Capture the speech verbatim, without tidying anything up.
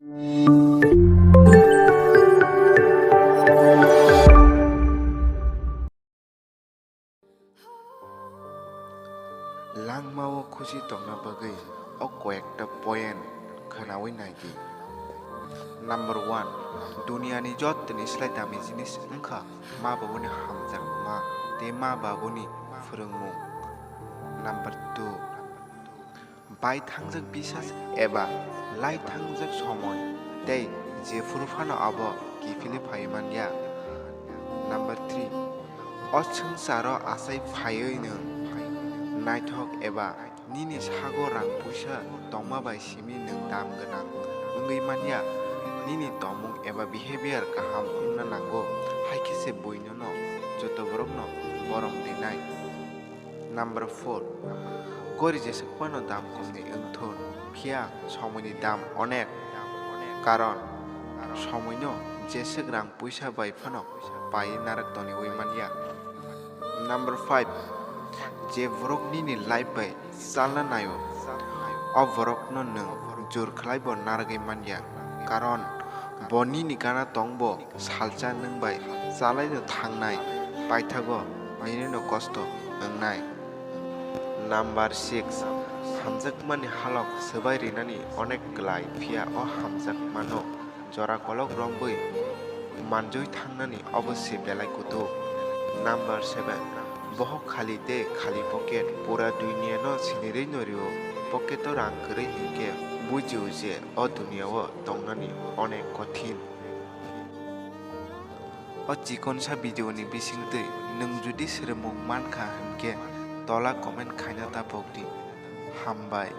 Langmao khusi tongna bagwi o koyekta point khwnawi nai di. Number one, duniyani jottoni slai dami jinis wngkha ma babuni hamjakma tei ma babuni phwrwngmung. Number two, bai thangjak bisas eba lai thangjak somoi tei jephuru phano abo kiphilwi phaiwi man ya. Number three, o swngcharo achai phaiwi nwng naithok eba nini sago rang puisa tongma bai simi nwng dam gwnang wngwi man ya. Nini tongmung eba behavior kaham wngna nango, hai khe se buinono joto borokno borom rinai. Number four, gori jeswk phano dam komni wngthun, phiya somoini dam onek, karon somoino jeswk rang puisa bai phano paiwi narak toniwi man ya. Number five, je borok nini life bai chalna naio, o borokno nwng jur khlaibo narwgwi man ya, karon bo nini gana tongbo salsa nwng bai chalaino thangnai, paithago ninino kosto wngnai. Number six, hamjakmani halok swbai rinani onek klai, phiya o hamjakmano jora kolok romwi manjui thangnani obo se belai kutuk. Number seven, bohok khali tei khali pocket, pura duniyano sinirwi no rio, pocket o rang kwrwi hinkhe bujio je o duniyao tongnani onek kothin. O chikonsa video ni bisingtwi nwng judi swrwngmung mankha hinkhe tola comment khaina ta pokdi. Hambai.